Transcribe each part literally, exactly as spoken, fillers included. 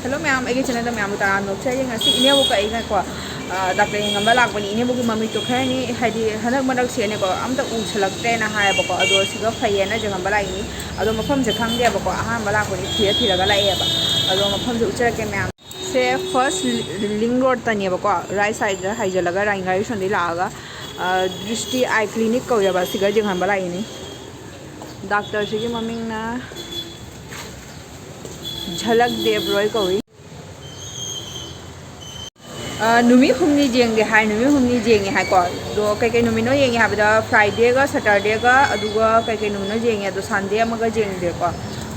Hello ꯃꯌꯥꯝ, ꯑꯩꯒꯤ channelꯗ ꯃꯌꯥꯝꯕꯨ ꯇꯔꯥꯝꯅ ꯑꯣꯛꯆꯔꯤ꯫ ꯉꯁꯤ ꯏꯅꯦꯕꯣꯛꯀ ꯑꯩꯅꯀꯣ, ꯑ, doctor ꯌꯦꯡꯉꯝꯕ ꯂꯥꯛꯄꯅꯤ꯫ ꯏꯅꯦꯕꯣꯛꯀꯤ ꯃꯃꯤꯠꯇꯣ ꯈꯔꯅꯤ, ꯍꯥꯏꯗꯤ ꯍꯟꯗꯛ ꯃꯔꯛꯁꯦꯅꯦꯀꯣ, ꯑꯝꯇ ꯎꯁꯜꯂꯛꯇ꯭ꯔꯦꯅ ꯍꯥꯏꯌꯦꯕꯀꯣ꯫ ꯑꯗꯣ ꯁꯤꯒ ꯐꯩꯌꯦꯅ ꯌꯦꯡꯉꯝꯕ ꯂꯥꯛꯏꯅꯤ꯫ ꯑꯗꯣ ꯃꯐꯝꯁꯦ ꯈꯪꯗꯦꯕꯀꯣ, ꯑꯍꯥꯟꯕ ꯂꯥꯛꯄꯅꯤ, ꯊꯤꯔ ꯊꯤꯔꯒ ꯂꯥꯛꯑꯦꯕ꯫ ꯑꯗꯣ ꯃꯐꯝꯁꯦ ꯎꯠꯆꯔꯛꯀꯦ ꯃꯌꯥꯝ꯫ ꯁꯦ first link roadꯇꯅꯦꯕꯀꯣ, right sideꯇ ꯍꯥꯏꯖꯜꯂꯒ ꯔꯥꯅꯤ ꯒꯥꯔꯤ ꯁꯣꯝꯗꯒꯤ ꯂꯥꯛꯑꯒ, ꯑ, ꯗ꯭ꯔꯤꯁꯇꯤ ꯑꯥꯏ ꯀ꯭ꯂꯤꯅꯤꯛ ꯀꯧꯋꯦꯕ, ꯁꯤꯒ ꯌꯦꯡꯍꯟꯕ ꯂꯥꯛꯏꯅꯤ꯫ Doctorꯁꯤꯒꯤ ꯃꯃꯤꯡꯅ ꯖꯂꯛ ꯗꯦꯕ ꯔꯣꯏ ꯀꯧꯏ꯫ ꯑ, ꯅꯨꯃꯤꯠ ꯍꯨꯝꯅꯤ ꯌꯦꯡꯒꯦ ꯍꯥꯏ, ꯅꯨꯃꯤꯠ ꯍꯨꯝꯅꯤ ꯌꯦꯡꯉꯦ ꯍꯥꯏꯀꯣ꯫ ꯑꯗꯣ ꯀꯩꯀꯩ ꯅꯨꯃꯤꯠꯅꯣ ꯌꯦꯡꯉꯦ ꯍꯥꯏꯕꯗ, Fridayꯒ Saturdayꯒ, ꯑꯗꯨꯒ ꯀꯩꯀꯩ ꯅꯨꯃꯤꯠꯅꯣ ꯌꯦꯡꯉꯦ, ꯑꯗꯣ Sunday ꯑꯃꯒ ꯌꯦꯡꯗꯦꯀꯣ꯫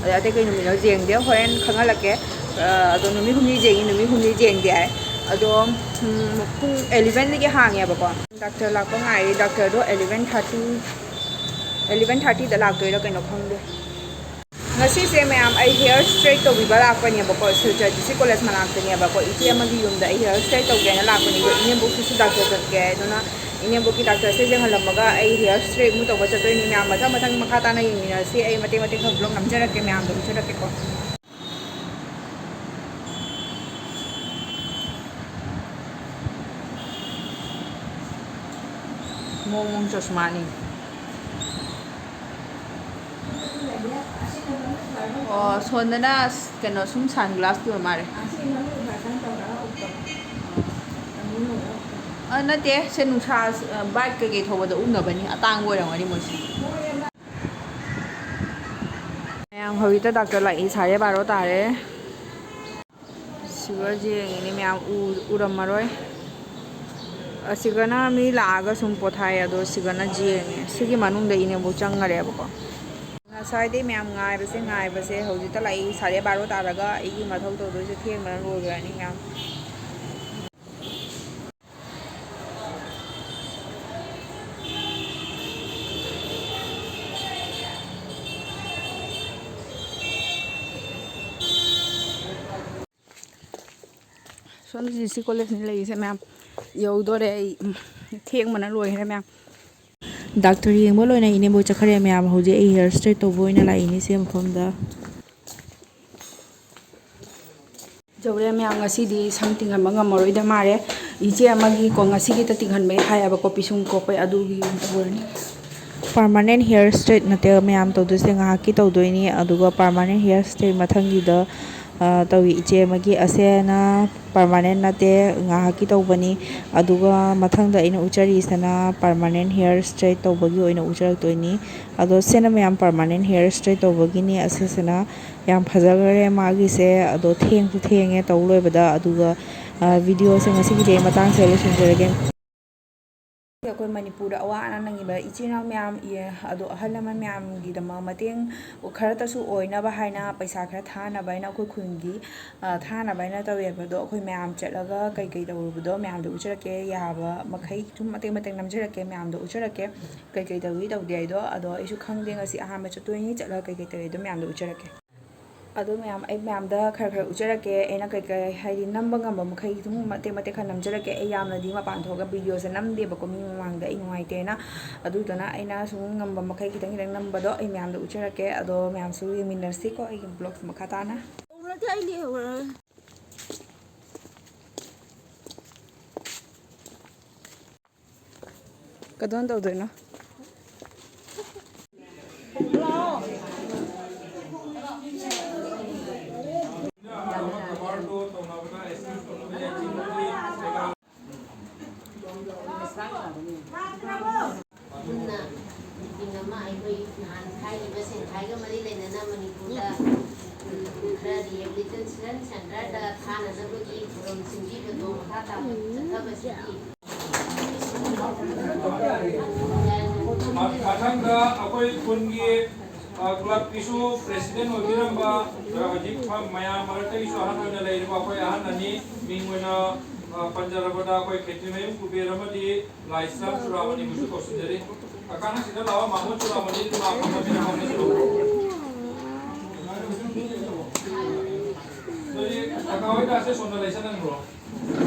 ꯑꯗꯩ ꯑꯇꯩ ꯀꯩ ꯅꯨꯃꯤꯠꯅꯣ ꯌꯦꯡꯗꯦ, ꯍꯣꯔꯦꯟ ꯈꯪꯍꯜꯂꯛꯀꯦ꯫ ꯑ, ꯑꯗꯣ ꯅꯨꯃꯤꯠ ꯍꯨꯝꯅꯤ ꯌꯦꯡꯉꯤ, ꯅꯨꯃꯤꯠ ꯍꯨꯝꯅꯤ ꯌꯦꯡꯗꯦ ꯍꯥꯏ꯫ ꯑꯗꯣ, ꯎꯝ, ꯄꯨꯡ elevenꯗꯒꯤ ꯍꯥꯡꯉꯦꯕꯀꯣ꯫ Doctor ꯂꯥꯛꯄ ꯉꯥꯏꯔꯤ꯫ Doctorꯗꯣ eleven thirty, eleven thirtyꯗ ꯂꯥꯛꯇꯣꯏꯔꯥ ꯀꯩꯅꯣ ꯈꯪꯗꯦ꯫ ꯉꯁꯤꯁꯦ ꯃꯌꯥꯝ ꯑꯩ hair straight ꯇꯧꯕꯤꯕ ꯂꯥꯛꯄꯅꯦꯕꯀꯣ, ꯁꯤꯜꯆꯔ D C college ꯃꯅꯥꯛꯇꯅꯦꯕꯀꯣ꯫ ꯏꯆꯦ ꯑꯃꯒꯤ ꯌꯨꯝꯗ ꯑꯩ hair straight ꯇꯧꯒꯦꯅ ꯂꯥꯛꯄꯅꯦ꯫ ꯑꯗꯣ ꯏꯅꯦꯝꯕꯣꯛꯁꯤꯁꯨ doctor ꯆꯠꯀꯦ ꯍꯥꯏ꯫ ꯑꯗꯨꯅ ꯏꯅꯦꯝꯕꯣꯛꯀꯤ doctorꯁꯦ ꯌꯦꯡꯍꯜꯂꯝꯃꯒ ꯑꯩ hair straight ꯑꯃꯨꯛ ꯇꯧꯕ ꯆꯠꯇꯣꯏꯅꯤ꯫ ꯃꯌꯥꯝ ꯃꯊꯪ ꯃꯊꯪ ꯃꯈꯥ ꯇꯥꯅ ꯌꯦꯡꯃꯤꯟꯅꯔꯁꯤ꯫ ꯑꯩ ꯃꯇꯦꯛ ꯃꯇꯦꯛ ꯈꯔ vlog ꯅꯝꯖꯔꯛꯀꯦ, ꯃꯌꯥꯝꯗ ꯎꯠꯆꯔꯛꯀꯦꯀꯣ꯫ ꯃꯑꯣꯡ ꯃꯑꯣꯡ ꯆꯁꯃꯥꯅꯤ꯫ ꯑꯣ, ꯁꯣꯟꯗꯅ ꯀꯩꯅꯣ ꯁꯨꯝ sunglassꯀꯤ ꯑꯣꯏ ꯃꯥꯜꯂꯦ꯫ ꯑ, ꯅꯠꯇꯦ, ꯁꯦ ꯅꯨꯡꯁꯥ, ꯑ, bike ꯀꯩꯀꯩ ꯊꯧꯕꯗ ꯎꯞꯅꯕꯅꯤ, ꯑꯇꯥꯡꯕ ꯑꯣꯏꯔꯝꯒꯅꯤ ꯃꯣꯏꯁꯦ꯫ ꯃꯌꯥꯝ ꯍꯧꯖꯤꯛꯇ doctor ꯂꯥꯛꯏ, ꯁꯥꯔꯦ ꯕꯥꯔꯣ ꯇꯥꯔꯦ꯫ ꯁꯤꯒ ꯌꯦꯡꯉꯤꯅꯦ ꯃꯌꯥꯝ, ꯎ-, ꯎꯔꯝꯃꯔꯣꯏ꯫ ꯑꯁꯤꯒꯅ ꯃꯤ ꯂꯥꯛꯑꯒ ꯁꯨꯝ ꯄꯣꯊꯥꯏ, ꯑꯗꯣ ꯁꯤꯒꯅ ꯌꯦꯡꯉꯦ꯫ ꯁꯤꯒꯤ ꯃꯅꯨꯡꯗ ꯏꯅꯦꯕꯨ ꯆꯪꯉꯔꯦꯕꯀꯣ꯫ ꯉꯁꯥꯏꯗꯩ ꯃꯌꯥꯝ ꯉꯥꯏꯕꯁꯦ, ꯉꯥꯏꯕꯁꯦ ꯍꯧꯖꯤꯛꯇ ꯂꯥꯛꯏ, ꯁꯥꯔꯦ ꯕꯥꯔꯣ ꯇꯥꯔꯒ ꯑꯩꯒꯤ ꯃꯊꯧ ꯇꯧꯗꯣꯏꯁꯦ ꯊꯦꯡꯕꯅ ꯂꯣꯏꯈ꯭ꯔꯅꯤ ꯃꯌꯥꯝ꯫ ꯁꯣꯝꯗ D C collegeꯅꯤ ꯂꯩꯔꯤꯁꯦ ꯃꯌꯥꯝ꯫ ꯌꯧꯗꯣꯔꯦ ꯑꯩ꯫ ꯊꯦꯡꯕꯅ ꯂꯣꯏꯈ꯭ꯔꯦ ꯃꯌꯥꯝ꯫ Doctor ꯌꯦꯡꯕ ꯂꯣꯏꯅ ꯏꯅꯦꯝꯕꯣꯛ ꯆꯠꯈ꯭ꯔꯦ ꯃꯌꯥꯝ꯫ ꯍꯧꯖꯤꯛ ꯑꯩ hair straight ꯇꯧꯕ ꯑꯣꯏꯅ ꯂꯥꯛꯏꯅꯦ ꯁꯤ ꯃꯐꯝꯗ꯫ ꯆꯧꯔꯦ ꯃꯌꯥꯝ, ꯉꯁꯤꯗꯤ ꯁꯝ ꯇꯤꯡꯍꯟꯕ ꯉꯝꯃꯔꯣꯏꯗ ꯃꯥꯜꯂꯦ꯫ ꯏꯆꯦ ꯑꯃꯒꯤ ꯀꯣ, ꯉꯁꯤꯒꯤꯇ ꯇꯤꯡꯍꯟꯕꯩ ꯍꯥꯏꯌꯦꯕꯀꯣ, ꯄꯤꯁꯨꯝ ꯀꯣꯛꯄꯩ, ꯑꯗꯨꯒꯤ ꯑꯣꯏꯅ ꯇꯧꯔꯅꯤ꯫ Permanent hair straight ꯅꯠꯇꯦ ꯃꯌꯥꯝ ꯇꯧꯗꯣꯏꯁꯦ, ꯉꯥꯏꯍꯥꯛꯀꯤ ꯇꯧꯗꯣꯏꯅꯤ꯫ ꯑꯗꯨꯒ permanent hair straight ꯃꯊꯪꯒꯤꯗ, ꯑ, ꯇꯧꯏ ꯏꯆꯦ ꯑꯃꯒꯤ꯫ ꯑꯁꯦꯅ permanent ꯅꯠꯇꯦ, ꯉꯥꯏꯍꯥꯛꯀꯤ ꯇꯧꯕꯅꯤ꯫ ꯑꯗꯨꯒ ꯃꯊꯪꯗ ꯑꯩꯅ ꯎꯠꯆꯔꯤꯁꯤꯅ permanent hair straight ꯇꯧꯕꯒꯤ ꯑꯣꯏꯅ ꯎꯠꯆꯔꯛꯇꯣꯏꯅꯤ꯫ ꯑꯗꯣ ꯁꯤꯅ ꯃꯌꯥꯝ permanent hair straight ꯇꯧꯕꯒꯤꯅꯤ꯫ ꯑꯁꯤꯁꯤꯅ ꯌꯥꯝ ꯐꯖꯈ꯭ꯔꯦ ꯃꯥꯒꯤꯁꯦ꯫ ꯑꯗꯣ ꯊꯦꯡꯁꯨ ꯊꯦꯡꯉꯦ ꯇꯧ ꯂꯣꯏꯕꯗ꯫ ꯑꯗꯨꯒ, ꯑ, video ꯁꯦ ꯉꯁꯤꯒꯤꯗꯤ ꯑꯩ ꯃꯇꯥꯡꯁꯤꯗ ꯂꯣꯏꯁꯤꯟꯖꯔꯒꯦ꯫ ꯑꯩꯈꯣꯏ ꯃꯅꯤꯄꯨꯔꯗ ꯑꯋꯥ ꯑꯅꯥ ꯅꯪꯉꯤꯕ ꯏꯆꯤꯜ ꯏꯅꯥꯎ ꯃꯌꯥꯝ, ꯏ-, ꯑꯗꯣ ꯑꯍꯜ ꯂꯃꯟ ꯃꯌꯥꯝꯒꯤꯗꯃꯛ ꯃꯇꯦꯡ ꯈꯔꯇꯁꯨ ꯑꯣꯏꯅꯕ ꯍꯥꯏꯅ ꯄꯩꯁꯥ ꯈꯔ ꯊꯥꯅꯕ ꯍꯥꯏꯅ ꯑꯩꯈꯣꯏ ꯈꯨꯟꯒꯤ, ꯑ, ꯊꯥꯅꯕ ꯍꯥꯏꯅ ꯇꯧꯋꯦꯕ꯫ ꯑꯗꯣ ꯑꯩꯈꯣꯏ ꯃꯌꯥꯝ ꯆꯠꯂꯒ ꯀꯩꯀꯩ ꯇꯧꯔꯨꯕꯗꯣ ꯃꯌꯥꯝꯗ ꯎꯠꯆꯔꯛꯀꯦ꯫ ꯌꯥꯕ ꯃꯈꯩ ꯁꯨꯝ ꯃꯇꯦꯛ ꯃꯇꯦꯛ ꯅꯝꯖꯔꯛꯀꯦ, ꯃꯌꯥꯝꯗ ꯎꯠꯆꯔꯛꯀꯦ꯫ ꯀꯩꯀꯩ ꯇꯧꯏ ꯇꯧꯗꯦ ꯍꯥꯏꯗꯣ꯫ ꯑꯗꯣ ꯑꯩꯁꯨ ꯈꯪꯗꯦ, ꯉꯁꯤ ꯑꯍꯥꯟꯕ ꯆꯠꯇꯣꯏꯅꯤ, ꯆꯠꯂꯒ ꯀꯩꯀꯩ ꯇꯧꯏ ꯑꯗꯣ ꯃꯌꯥꯝꯗ ꯎꯠꯆꯔꯛꯀꯦ꯫ ꯑꯗꯣ ꯃꯌꯥꯝ, ꯑꯩ ꯃꯌꯥꯝꯗ ꯈꯔ ꯈꯔ ꯎꯠꯆꯔꯛꯀꯦ꯫ ꯑꯩꯅ ꯀꯩꯀꯩ, ꯍꯥꯏꯗꯤ, ꯅꯝꯕ ꯉꯝꯕ ꯃꯈꯩ ꯑꯗꯨꯝ ꯃꯇꯦꯛ ꯃꯇꯦꯛ ꯈꯔ ꯅꯝꯖꯔꯛꯀꯦ꯫ ꯑꯩ ꯌꯥꯝꯅꯗꯤ ꯃꯄꯥꯟ ꯊꯣꯛꯑꯒ video ꯁꯦ ꯅꯝꯗꯦꯕꯀꯣ, ꯃꯤ ꯃꯃꯥꯡꯗ ꯑꯩ ꯅꯨꯡꯉꯥꯏꯇꯦꯅ꯫ ꯑꯗꯨꯗꯨꯅ ꯑꯩꯅ ꯁꯨꯝ ꯉꯝꯕ ꯃꯈꯩ ꯈꯤꯇꯪ ꯈꯤꯇꯪ ꯅꯝꯕꯗꯣ ꯑꯩ ꯃꯌꯥꯝꯗ ꯎꯠꯆꯔꯛꯀꯦ꯫ ꯑꯗꯣ ꯃꯌꯥꯝꯁꯨ ꯌꯦꯡꯃꯤꯟꯅꯁꯤꯀꯣ ꯑꯩꯒꯤ vlog ꯁꯦ ꯃꯈꯥ ꯇꯥꯅ꯫ ꯍꯧꯔꯗꯤ ꯑꯩ ꯂꯩꯍꯧꯔꯦ꯫ ꯀꯗꯣꯝ ꯇꯧꯗꯣꯏꯅꯣ? ꯃꯨꯟꯅ meeting ꯑꯃ ꯑꯩꯈꯣꯏ ꯅꯍꯥꯟ ꯍꯥꯏꯔꯤꯕ ꯁꯦꯟꯈꯥꯏꯒ ꯃꯔꯤ ꯂꯩꯅꯅ ꯃꯅꯤꯄꯨꯔꯗ, ꯎꯝ, ꯈꯔ rehabilitation centre ꯗ ꯊꯥꯅꯅꯕꯒꯤ ꯊꯧꯔꯝ ꯁꯤꯟꯕꯤꯕꯗꯣ ꯃꯈꯥ ꯇꯥꯅ ꯆꯠꯊꯕꯁꯤꯒꯤ ꯃꯊꯪꯗ ꯑꯩꯈꯣꯏ ꯈꯨꯟꯒꯤ, ꯑ, club ꯀꯤꯁꯨ president ꯑꯣꯏꯕꯤꯔꯝꯕ, ꯑ, ꯍꯧꯖꯤꯛ ꯐ-, ꯃꯌꯥꯝ ꯃꯔꯛꯇꯒꯤꯁꯨ ꯑꯍꯜ ꯑꯣꯏꯅ ꯂꯩꯔꯤꯕ ꯑꯩꯈꯣꯏ ꯑꯍꯟ ꯑꯅꯤ, ꯃꯤꯡ ꯑꯣꯏꯅ, ꯑ, ꯄꯟꯖꯔꯕꯗ ꯑꯩꯈꯣꯏ ꯈꯦꯇ꯭ꯔꯤꯃꯌꯨꯝ ꯀꯨꯕꯦꯔ ꯑꯃꯗꯤ ꯂꯥꯏꯁ꯭ꯔꯝ ꯆꯨꯔꯥꯃꯅꯤꯕꯨꯁꯨ ꯀꯧꯁꯤꯟꯖꯔꯤ꯫ ꯀꯀꯥꯅ ꯁꯤꯗ ꯂꯥꯛꯑꯣ, ꯃꯥꯃꯣ ꯆꯨꯔꯥꯃꯅꯤꯗꯨ ꯂꯥꯛꯄ ꯃꯇꯝꯗ ꯐꯝꯃꯤꯟꯅꯔꯣ꯫ ꯑꯗꯨꯗꯤ ꯀꯀꯥ ꯍꯣꯏ ꯀꯥꯁꯦ ꯁꯣꯝꯗ ꯂꯩꯁꯟꯍꯟꯈ꯭ꯔꯣ꯫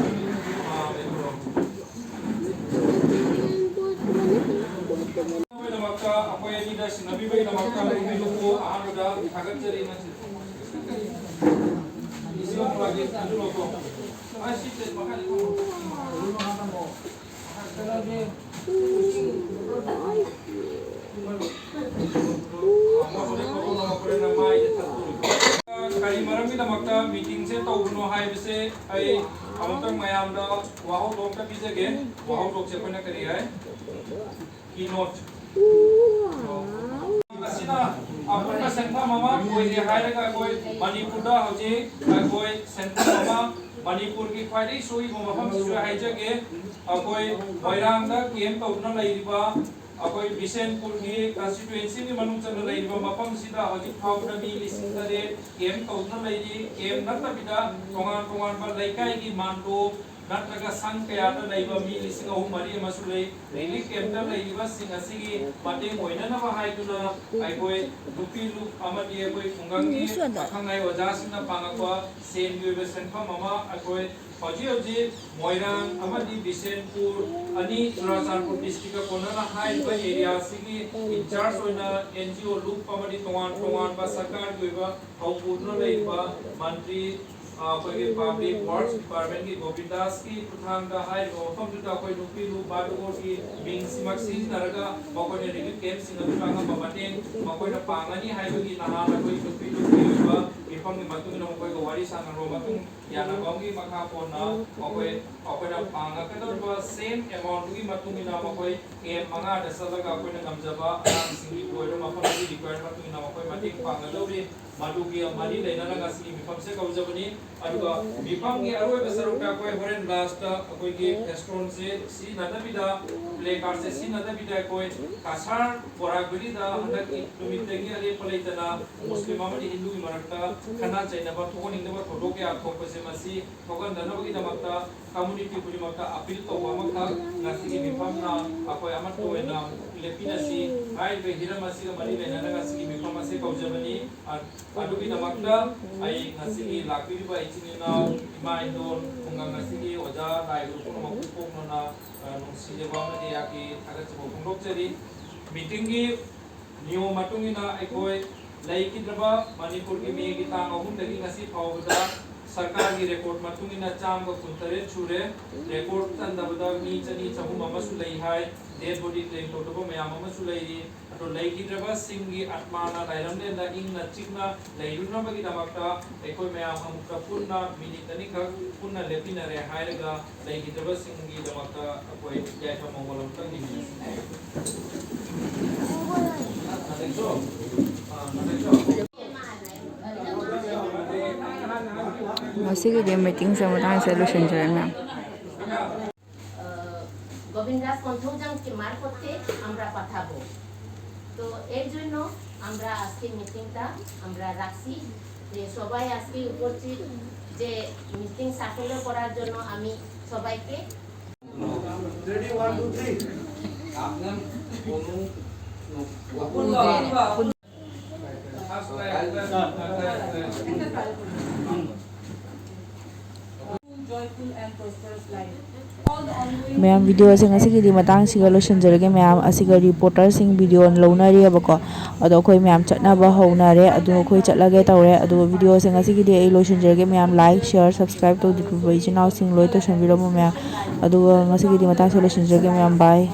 ꯑꯥ, ꯂꯩꯈ꯭ꯔꯣ꯫ ꯂꯣꯏꯅꯃꯛꯇ ꯑꯩꯈꯣꯏ ꯑꯅꯤꯗ ꯁꯤꯟꯅꯕꯤꯕꯒꯤꯗꯃꯛꯇ ꯂꯨꯄꯥ ꯑꯍꯥꯟꯕꯗ ꯊꯥꯒꯠꯆꯔꯤ꯫ ꯅꯪꯁꯦ ꯏꯆꯦ ꯑꯃ ꯂꯥꯛꯀꯦ꯫ ꯀꯔꯤ ꯃꯔꯝꯒꯤꯗꯃꯛꯇ ꯃꯤꯇꯤꯡꯁꯦ ꯇꯧꯕꯅꯣ ꯍꯥꯏꯕꯁꯦ ꯑꯩ ꯑꯃꯨꯛꯇꯪ ꯃꯌꯥꯝꯗ ꯋꯥꯍꯧꯗꯣꯛ ꯑꯝꯇ ꯄꯤꯖꯒꯦ꯫ ꯋꯥꯍꯧꯗꯣꯛꯁꯦ ꯑꯩꯈꯣꯏꯅ ꯀꯔꯤ ꯍꯥꯏ? Keynote꯫ ꯑꯁꯤꯅ ꯑꯄꯨꯟꯕ ꯁꯦꯟꯐꯝ ꯑꯃ ꯑꯣꯏꯔꯦ ꯍꯥꯏꯔꯒ ꯑꯩꯈꯣꯏ ꯃꯅꯤꯄꯨꯔꯗ ꯍꯧꯖꯤꯛ ꯑꯩꯈꯣꯏ ꯁꯦꯟꯐꯝ ꯑꯃ, ꯃꯅꯤꯄꯨꯔꯒꯤ ꯈ꯭ꯋꯥꯏꯗꯒꯤ ꯁꯣꯛꯏꯕ ꯃꯐꯝꯁꯤꯁꯨ ꯍꯥꯏꯖꯒꯦ, ꯑꯩꯈꯣꯏ ꯃꯣꯏꯔꯥꯡꯗ ꯀꯦꯝ ꯇꯧꯗꯨꯅ ꯂꯩꯔꯤꯕ, ꯑꯩꯈꯣꯏ ꯕꯤꯁꯦꯟꯄꯨꯔꯒꯤ ꯀꯟꯁꯇꯤꯇ꯭ꯋꯦꯟꯁꯤꯒꯤ ꯃꯅꯨꯡ ꯆꯟꯅ ꯂꯩꯔꯤꯕ ꯃꯐꯝꯁꯤꯗ ꯍꯧꯖꯤꯛ ꯐꯥꯎꯕꯗ ꯃꯤ ꯂꯤꯁꯤꯡ ꯇꯔꯦꯠ ꯀꯦꯝ ꯇꯧꯗꯨꯅ ꯂꯩꯔꯤ꯫ ꯀꯦꯝ ꯅꯠꯇꯕꯤꯗ ꯇꯣꯉꯥꯟ ꯇꯣꯉꯥꯟꯕ ꯂꯩꯀꯥꯏꯒꯤ ꯃꯥꯟꯗꯣꯞ ꯅꯠꯇ꯭ꯔꯒ ꯁꯪ ꯀꯌꯥꯗ ꯂꯩꯕ ꯃꯤ ꯂꯤꯁꯤꯡ ꯑꯍꯨꯝ ꯃꯔꯤ ꯑꯃꯁꯨ ꯂꯩ꯫ ꯔꯤꯂꯤꯐ ꯀꯦꯝꯞꯇ ꯂꯩꯔꯤꯕꯁꯤꯡ ꯑꯁꯤꯒꯤ ꯃꯇꯦꯡ ꯑꯣꯏꯅꯅꯕ ꯍꯥꯏꯗꯨꯅ ꯑꯩꯈꯣꯏ ꯅꯨꯄꯤ ꯂꯨꯞ ꯑꯃꯗꯤ ꯑꯩꯈꯣꯏ ꯈꯨꯡꯒꯪꯒꯤ ꯑꯈꯪ ꯑꯍꯩ ꯑꯣꯖꯥꯁꯤꯡꯅ ꯄꯥꯡꯉꯛꯄ ꯁꯦꯟꯒꯤ ꯑꯣꯏꯕ ꯁꯦꯟꯐꯝ ꯑꯃ ꯑꯩꯈꯣꯏ ꯍꯧꯖꯤꯛ ꯍꯧꯖꯤꯛ ꯃꯣꯏꯔꯥꯡ ꯑꯃꯗꯤ ꯕꯤꯁꯦꯟꯄꯨꯔ ꯑꯅꯤ ꯆꯨꯔꯥꯆꯥꯟꯄꯨꯔ ꯗꯤꯁꯇ꯭ꯔꯤꯛꯀ ꯀꯣꯟꯅꯅ ꯍꯥꯏꯔꯤꯕ ꯑꯦꯔꯤꯌꯥꯁꯤꯒꯤ ꯏꯟꯆꯥꯔꯖ ꯑꯣꯏꯅ ꯑꯦꯟ ꯖꯤ ꯑꯣ ꯂꯨꯞ ꯑꯃꯗꯤ ꯇꯣꯉꯥꯟ ꯇꯣꯉꯥꯟꯕ ꯁꯔꯀꯥꯔꯒꯤ ꯑꯣꯏꯕ ꯊꯧꯄꯨꯗꯨꯅ ꯂꯩꯔꯤꯕ ꯃꯟꯇ꯭ꯔꯤ, ꯑ, ꯑꯩꯈꯣꯏꯒꯤ ꯄꯕ꯭ꯂꯤꯛ ꯋꯥꯔꯛꯁ ꯗꯤꯄꯥꯔꯠꯃꯦꯟꯒꯤ ꯒꯣꯕꯤꯟꯗꯥꯁꯀꯤ ꯈꯨꯠꯊꯥꯡꯗ ꯍꯥꯏꯔꯤꯕ ꯃꯐꯝꯗꯨꯗ ꯑꯩꯈꯣꯏ ꯅꯨꯄꯤ ꯂꯨꯞ ꯕꯥꯔꯗꯨꯒꯣꯔꯒꯤ ꯃꯤꯡꯁꯤꯃꯛ ꯁꯤꯖꯤꯟꯅꯔꯒ ꯃꯈꯣꯏꯅ ꯔꯤꯂꯤꯐ ꯀꯦꯝꯞꯁꯤꯡ ꯑꯗꯨꯗ ꯑꯉꯝꯕ ꯃꯇꯦꯡ ꯃꯈꯣꯏꯅ ꯄꯥꯡꯒꯅꯤ ꯍꯥꯏꯕꯒꯤ ꯅꯍꯥꯟ ꯑꯩꯈꯣꯏ ꯅꯨꯄꯤ ꯂꯨꯞꯀꯤ ꯑꯣꯏꯕ ꯃꯤꯐꯝꯒꯤ ꯃꯇꯨꯡ ꯏꯟꯅ ꯃꯈꯣꯏꯒ ꯋꯥꯔꯤ ꯁꯥꯟꯅꯔꯕ ꯃꯇꯨꯡ ꯌꯥꯅꯕ ꯑꯃꯒꯤ ꯃꯈꯥ ꯄꯣꯟꯅ ꯃꯈꯣꯏ, ꯑꯩꯈꯣꯏꯅ ꯄꯥꯡꯉꯛꯀꯗꯧꯔꯤꯕ ꯁꯦꯝ ꯑꯦꯃꯥꯎꯟꯗꯨꯒꯤ ꯃꯇꯨꯡ ꯏꯟꯅ ꯃꯈꯣꯏ ꯀꯦꯝꯞ ꯃꯉꯥꯗ ꯆꯠꯂꯒ ꯑꯩꯈꯣꯏꯅ ꯉꯝꯖꯕ ꯑꯉꯥꯡꯁꯤꯡꯒꯤ ꯑꯣꯏꯔꯣ ꯃꯐꯝꯗꯨꯒꯤ ꯔꯤꯀ꯭ꯋꯥꯌꯔ ꯃꯇꯨꯡ ꯏꯟꯅ ꯃꯈꯣꯏ ꯃꯇꯦꯡ ꯄꯥꯡꯒꯗꯧꯔꯤ꯫ ꯃꯗꯨꯒꯤ ꯃꯔꯤ ꯂꯩꯅꯅ ꯉꯁꯤꯒꯤ ꯃꯤꯐꯝꯁꯦ ꯀꯧꯖꯕꯅꯤ꯫ ꯑꯗꯨꯒ ꯃꯤꯐꯝꯒꯤ ꯑꯔꯣꯏꯕ ꯁꯔꯨꯛꯇ ꯑꯩꯈꯣꯏ ꯍꯣꯔꯦꯟ ꯂꯥꯁꯇ ꯑꯩꯈꯣꯏꯒꯤ ꯐꯦꯁꯇ꯭ꯔꯣꯟꯁꯦ ꯁꯤꯖꯤꯟꯅꯗꯕꯤꯗ, ꯄ꯭ꯂꯦ ꯀꯥꯔꯠꯁꯦ ꯁꯤꯖꯤꯟꯅꯗꯕꯤꯗ ꯑꯩꯈꯣꯏ ꯀꯁꯥꯔ ꯕꯣꯔꯥꯒꯨꯂꯤꯗ ꯍꯟꯗꯛꯀꯤ ꯅꯨꯃꯤꯠꯇꯒꯤ ꯑꯔꯦꯞꯄ ꯂꯩꯇꯅ ꯃꯨꯁꯂꯤꯝ ꯑꯃꯗꯤ ꯍꯤꯟꯗꯨꯒꯤ ꯃꯔꯛꯇ ꯈꯠꯅ ꯆꯩꯅꯕ ꯊꯣꯛꯍꯟꯅꯤꯡꯗꯕ ꯊꯧꯗꯣꯛ ꯀꯌꯥ ꯊꯣꯛꯄꯁꯦ ꯃꯁꯤ ꯊꯣꯛꯍꯟꯗꯅꯕꯒꯤꯗꯃꯛꯇ ꯀꯝꯃꯨꯅꯤꯇꯤ ꯈꯨꯗꯤꯡꯃꯛꯇ ꯑꯄꯤꯜ ꯇꯧꯕ ꯑꯃꯈꯛ ꯉꯁꯤꯒꯤ ꯃꯤꯐꯝꯅ ꯑꯩꯈꯣꯏ ꯑꯃꯠꯇ ꯑꯣꯏꯅ ꯂꯦꯞꯃꯤꯟꯅꯁꯤ꯫ ꯍꯥꯏꯔꯤꯕ ꯍꯤꯔꯝ ꯑꯁꯤꯒ ꯃꯔꯤ ꯂꯩꯅꯅ ꯉꯁꯤꯒꯤ ꯃꯤꯐꯝ ꯑꯁꯤ ꯀꯧꯖꯕꯅꯤ꯫ ꯑ-, ꯑꯗꯨꯒꯤꯗꯃꯛꯇ ꯑꯩ ꯉꯁꯤꯒꯤ ꯂꯥꯛꯄꯤꯔꯤꯕ ꯏꯆꯤꯟ ꯏꯅꯥꯎ, ꯏꯃꯥ ꯏꯟꯗꯣꯜ, ꯈꯨꯡꯒꯪ ꯑꯁꯤꯒꯤ ꯑꯣꯖꯥ ꯂꯥꯏꯒꯨꯔꯨ ꯄꯨꯝꯅꯃꯛꯄꯨ ꯄꯣꯛꯅꯅ, ꯑ, ꯅꯨꯡꯁꯤꯖꯕ ꯑꯃꯗꯤ ꯑꯩꯍꯥꯛꯀꯤ ꯊꯥꯒꯠꯆꯕ ꯐꯣꯡꯗꯣꯛꯆꯔꯤ꯫ ꯃꯤꯇꯤꯡꯒꯤ ꯅꯤꯌꯣꯝ ꯃꯇꯨꯡ ꯏꯟꯅ ꯑꯩꯈꯣꯏ ꯂꯩꯈꯤꯗ꯭ꯔꯕ ꯃꯅꯤꯄꯨꯔꯒꯤ ꯃꯦꯒꯤ ꯇꯥꯡ ꯑꯍꯨꯝꯗꯒꯤ ꯉꯁꯤ ꯐꯥꯎꯕꯗ ꯁꯔꯀꯥꯔꯒꯤ ꯔꯦꯀꯣꯔꯗ ꯃꯇꯨꯡ ꯏꯟꯅ ꯆꯥꯝꯃꯒ ꯀꯨꯟꯇꯔꯦꯠ ꯁꯨꯔꯦ꯫ ꯔꯦꯀꯣꯔꯗ ꯆꯟꯗꯕꯗ ꯃꯤ ꯆꯅꯤ ꯆꯍꯨꯝ ꯑꯃꯁꯨ ꯂꯩ ꯍꯥꯏ꯫ ꯗꯦꯗ ꯕꯣꯗꯤ ꯀ꯭ꯂꯦꯝ ꯇꯧꯗꯕ ꯃꯌꯥꯝ ꯑꯃꯁꯨ ꯂꯩꯔꯤ꯫ ꯑꯗꯣ ꯂꯩꯈꯤꯗ꯭ꯔꯕꯁꯤꯡꯒꯤ ꯑꯥꯠꯃꯥꯅ ꯂꯥꯏꯔꯝꯂꯦꯟꯗ ꯏꯪꯅ ꯆꯤꯛꯅ ꯂꯩꯔꯨꯅꯕꯒꯤꯗꯃꯛꯇ ꯑꯩꯈꯣꯏ ꯃꯌꯥꯝ ꯑꯃꯨꯛꯇ ꯄꯨꯟꯅ ꯃꯤꯅꯤꯠ ꯑꯅꯤꯈꯛ ꯄꯨꯟꯅ ꯂꯦꯞꯃꯤꯟꯅꯔꯦ ꯍꯥꯏꯔꯒ ꯂꯩꯈꯤꯗ꯭ꯔꯕꯁꯤꯡꯒꯤꯗꯃꯛꯇ ꯑꯩꯈꯣꯏ ꯌꯥꯏꯐ ꯃꯪꯒꯣꯜ ꯑꯃꯇꯪ ꯅꯤꯡꯁꯤꯡꯖꯒꯦ꯫ ꯉꯁꯤꯒꯤꯗꯤ ꯃꯤꯇꯤꯡꯁꯦ ꯃꯇꯥꯡꯁꯦ ꯂꯣꯏꯁꯤꯟꯖꯔꯦ ꯃꯌꯥꯝ꯫ গোবিন্দ দাস কণ্ঠৌজাংকে মারফতে আমরা পাঠাবো। তো এর জন্য আমরা আজকে মিটিংটা আমরা রাখছি, যে সবাই আজকে উপস্থিত, যে মিটিং সাফল্য করার জন্য আমি সবাইকে Joyful and prosperous life. All the ongoing ꯃꯌꯥꯝ, ꯚꯤꯗꯤꯑꯣꯁꯦ ꯉꯁꯤꯒꯤꯗꯤ ꯃꯇꯥꯡꯁꯤꯒ ꯂꯣꯏꯁꯤꯟꯖꯔꯒꯦ꯫ ꯃꯌꯥꯝ ꯑꯁꯤꯒ ꯔꯤꯄꯣꯔꯇꯔꯁꯤꯡ ꯚꯤꯗꯤꯑꯣ ꯂꯧꯅꯔꯤꯑꯕꯀꯣ꯫ ꯑꯗꯣ ꯑꯩꯈꯣꯏ ꯃꯌꯥꯝ ꯆꯠꯅꯕ ꯍꯧꯅꯔꯦ꯫ ꯑꯗꯣ ꯑꯩꯈꯣꯏ ꯆꯠꯂꯒꯦ ꯇꯧꯔꯦ꯫ ꯑꯗꯨꯒ ꯚꯤꯗꯤꯑꯣꯁꯦ ꯉꯁꯤꯒꯤꯗꯤ ꯑꯩ ꯂꯣꯏꯁꯤꯟꯖꯔꯒꯦ꯫ ꯃꯌꯥꯝ ꯂꯥꯏꯛ, ꯁꯤꯌꯔ, ꯁꯕꯁꯀ꯭ꯔꯥꯏꯕ ꯇꯧꯗ꯭ꯔꯤꯕ ꯏꯆꯤꯟ ꯏꯅꯥꯎꯁꯤꯡ ꯂꯣꯏ ꯇꯧꯁꯟꯕꯤꯔꯝꯃꯣ ꯃꯌꯥꯝ꯫ ꯑꯗꯨꯒ ꯉꯁꯤꯒꯤꯗꯤ ꯃꯇꯥꯡꯁꯤꯒ ꯂꯣꯏꯁꯤꯟꯖꯔꯒꯦ ꯃꯌꯥꯝ꯫ ꯕꯥꯏ꯫